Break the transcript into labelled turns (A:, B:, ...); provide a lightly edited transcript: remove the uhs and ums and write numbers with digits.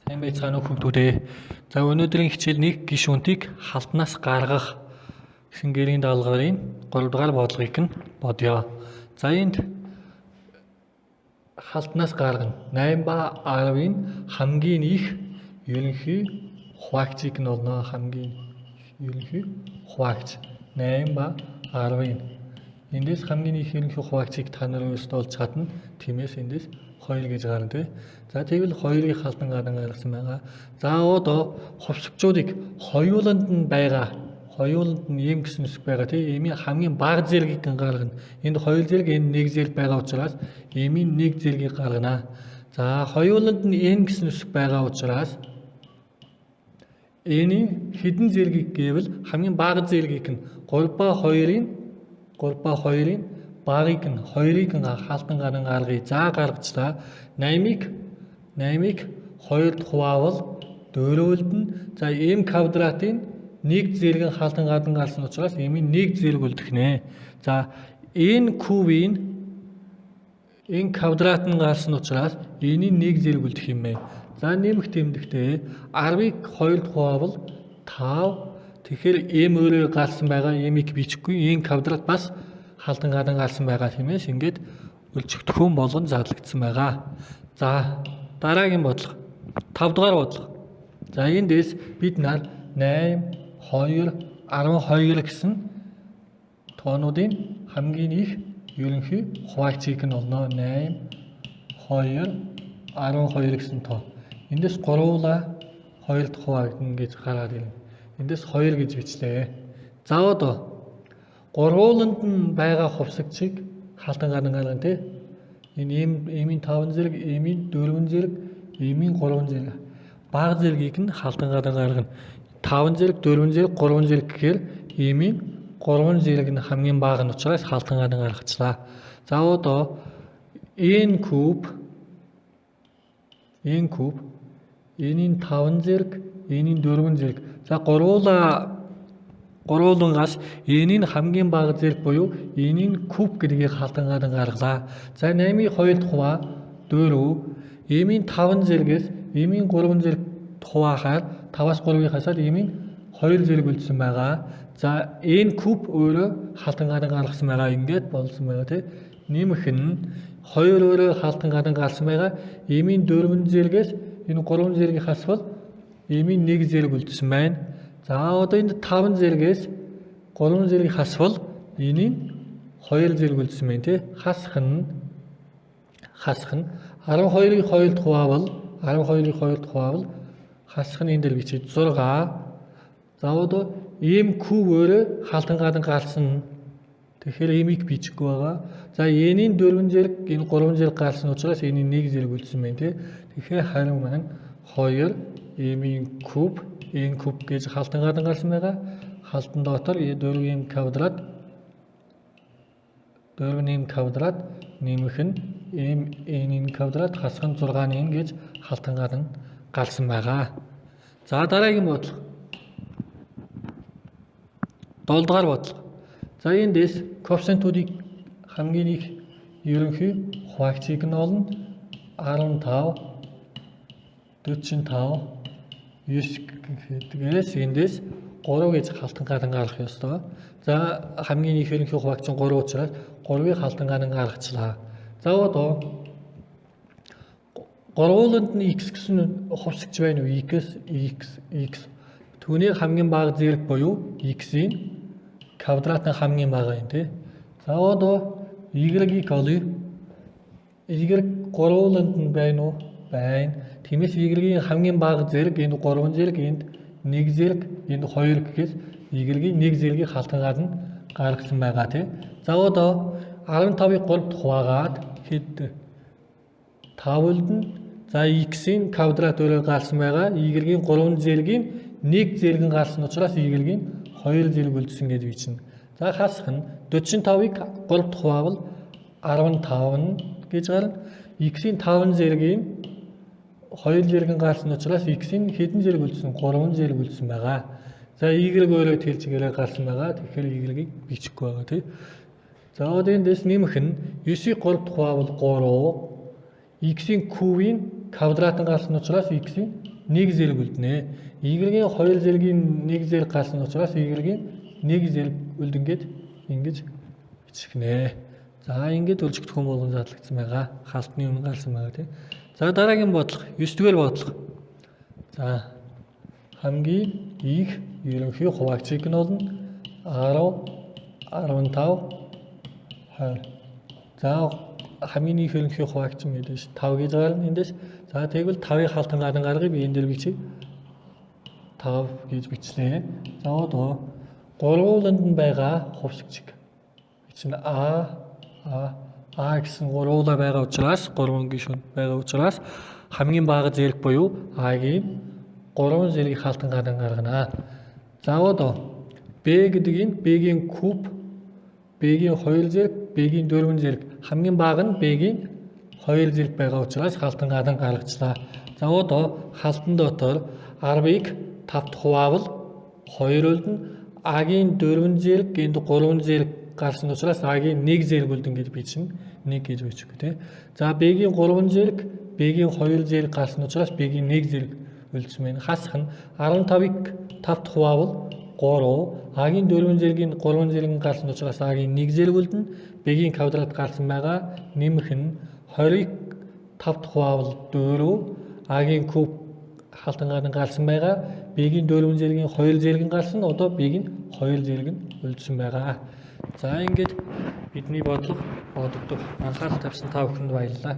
A: Сайн байцгаана уу хүмүүдээ. За өнөөдрийн хичээл нэг гишүүнтийг халтнаас гаргах гэсэн гэрийн даалгаврын 3 дугаар бодлогыг нь бодъё. За энд халтнаас гаргана. 8 ба 10-ын хамгийн их ерөнхий хуваагчийг нь олно. Хамгийн ерөнхий хуваагч 8 ба 10-ын. Эндээс хамгийн их ерөнхий хуваагчийг та нар өөрсдөө олж чадна. Тиймээс эндээс 2 гэж гарна тий. За тэгвэл 2-ыг халдан гадан гаргасан байгаа. За одоо хувьсагчуудыг хоёуланд нь байгаа. Хоёуланд нь ийм гэсэн үсэг байгаа тий. Эмийн хамгийн бага зэргийг гаргана. Энд 2 зэрэг, энд 1 зэрэг байгаа учраас эмийн 1 зэргийг гаргана. За хоёуланд нь n гэсэн үсэг байгаа учраас n-ийн хэдэн зэргийг гэвэл хамгийн бага зэргийг нь 3 ба 2-ын 3 ба 2-ын багыг нь 2-ыг нь хаалтан гарan гаргая. За гаргачлаа. 8-ыг 2-д хуваавал 4-д нь за m квадратын 1 зэрэг нь хаалтан гадан гарсан учраас m-ийн 1 зэрэг үлдэх нэ. За n кубын n квадрат нь гарсан учраас n-ийн 1 зэрэг үлдэх юм байна. За нэмэх тэмдэгтээ 10-ыг 2-д хуваавал 5. Тэгэхээр m өөрөө гарсан байгаа. M-ийг бичихгүй. N квадрат бас халдан гадан гарсан байгаа. Тиймээс ингээд өлцөгдөхүүн болгон зарлагдсан байгаа. За дараагийн бодлого. 5 дугаар бодлого. За эндээс бид нар 8, 2, 12 гэсэн тоонуудын хамгийн их ерөнхий хуваагчийг нь олно. 8, 2, 12 гэсэн тоо. Эндээс 3-уулаа 2 дахь хуваагдана гэж гараад ирнэ. Эндээс 2 гэж бичлээ. За одоо гурвууланд нь байгаа хувьсагчийг хаалтан гадан гаргана тий. Энэ M M-ийн 5 зэрэг, M-ийн 4 зэрэг, M-ийн 3 зэрэг. Бага зэргийг нь хаалтан гадан гаргана. 5 зэрэг, 4 зэрэг, 3 зэрэг гэхээр M-ийн 3 зэрэг нь хамгийн бага нь учраас хаалтан гадан гаргачлаа. За одоо n куб n куб n-ийн 5 зэрэг, n-ийн 4 зэрэг. За гурвуулангаас n-ийн хамгийн бага зэрэг буюу n-ийн куб гэдгийг хаалтан гадан гаргалаа. За 8-ыг 2-д хуваа 4, m-ийн 5 зэргээс m-ийн 3 зэрэг хуваахаар 5-аас 3-ыг хасаад m-ийн 2 зэрэг үлдсэн байгаа. За n куб өөрөө хаалтан гадан гаргасан байгаа. Ингээд болсон байгаа тий. Нэмэх нь 2 өөрөө хаалтан гадан гарсан байгаа. M-ийн 4 зэргээс энэ 3 зэргийг хасвал m-ийн 1 зэрэг үлдсэн байна. За одоо энд 5 зэргээс 3 зэргийг хасвал энийн 2 зэрэг үлдсэн байна тий. Хасах нь 12-ыг 2-д хуваавал 12-ыг 2-д хуваавал хасах нь энэ дээр бичиж 6. За одоо m куб өөрөө хаалтан гадан гарсан. Тэгэхээр m-ийг бичихгүй байгаа. За n-ийн 4 зэрэг, энэ 3 зэрэг гарсан учраас n-ийн 1 зэрэг үлдсэн байна тий. Тэгэхээр хариу маань 2 m-ийн куб n куб гэж хаалтан гадан гарсан байгаа. Хаалтан дотор 4 m квадрат 4 m квадрат нэмэх нь m n квадрат хасах нь 6 n гэж хаалтан гадан гарсан байгаа. За дараагийн бодлого. 7 дугаар бодлого. За эндээс коэффициентуудыг хамгийн их ерөнхий хуваагчийг нь олно. 15 45 9 гэдгээс эндээс 3 гэж хаалтан гадан гаргах ёстой. За хамгийн их ерөнхий хуваагч нь 3 учраас 3-ыг хаалтан гадан гаргачлаа. За одоо гурвууланд нь x гэсэн хувьсагч байна уу? X, x, x. Түүний хамгийн бага зэрэг буюу x-ийн квадрат нь хамгийн бага юм тий. За одоо y-ийг олъё. Y гурвууланд нь байна уу? Байна. Тиймээс y-ийн хамгийн бага зэрэг энд 3 зэрэг, энд 1 зэрэг, энд 2 гэхээс y-ийн 1 зэргийг хаалтан гадна гаргасан байгаа тий. За одоо 15-ыг 3-д хуваагаад хэд 5 үлдэн. За x-ийн квадрат өөрөө гарсан байгаа. Y-ийн 3 зэргийн 1 зэрэг нь гарсан учраас y-ийн 2 зэрэг үлдсэн гэж бичнэ. За хасах нь 45-ыг 3-д хуваавал 15 гэж гарна. X-ийн 5 зэргийн 2 зэрэг нь гарсан учраас x-ийн хэдэн зэрэг үлдсэн? 3 зэрэг үлдсэн байгаа. За y өөрөө тэр чигээрээ гарсан байгаа. Тэгэхээр y-ийг бичихгүй байгаа тий. За одоо эндээс нэмэх нь 9-ийг 3-д хуваавал 3, x-ийн кубын квадрат нь гарсан учраас x-ийн 1 зэрэг үлднэ. Y-ийн 2 зэргийн 1 зэрэг гарсан учраас Y-ийн 1 зэрэг үлдэнгээд ингэж бичихнэ. За ингээд өржигдэхүүн болгон задлагдсан байгаа. Хаалтны үнэ гарсан байгаа тийм. За дараагийн бодлого 9 дугаар бодлого. За хамгийн их ерөнхий хуваагчийг нь болно 10 15 20. За хамгийн их ерөнхий хуваагч нь мэдээж 5 гэж гарна эндээс. За тэгвэл 5-ыг хаалтан гадан гаргая, би энэ дээр бичье. 5 гэж бичлээ. За одоо гурвууланд нь байгаа хувьсагчиг чинь А А А гэсэн гурвуулаа байгаа учраас, гурван гишүүн байгаа учраас хамгийн бага зэрэг буюу А-гийн 3 зэргийг хаалтан гадан гаргана. За одоо Б гэдэг нь Б-гийн куб, Б-гийн 2 зэрэг, Б-гийн 4 зэрэг, хамгийн бага нь Б-гийн 2 зэрэг байгаа учраас хаалтан гадан гаргачлаа. За одоо хаалтан дотор 10-ыг 5-д хуваавал 2 үлдэн, А-гийн 4 зэрэг, энд 3 зэрэг гарсан учраас А-гийн 1 зэрэг үлдэн гэж бичнэ. 1 гэж бичихгүй тий. За Б-гийн 3 зэрэг, Б-гийн 2 зэрэг гарсан учраас Б-гийн 1 зэрэг үлдсэн байна. Хасах нь 15-ыг 5-д хуваавал 3, А-гийн 4 зэргийн 3 зэрэг нь гарсан учраас А-гийн 1 зэрэг үлдэн, Б-гийн квадрат гарсан байгаа. Нэмэх нь 20-ыг 5-д хуваавал 4, А-гийн куб хаалтан гадан гарсан байгаа. Б-гийн 4 зэргийн 2 зэрэг нь гарсан. Одоо Б-гийн 2 зэрэг нь үлдсэн байгаа. За ингээд бидний бодлого бодогдох. Анхаарал тавьсан та бүхэнд баярлалаа.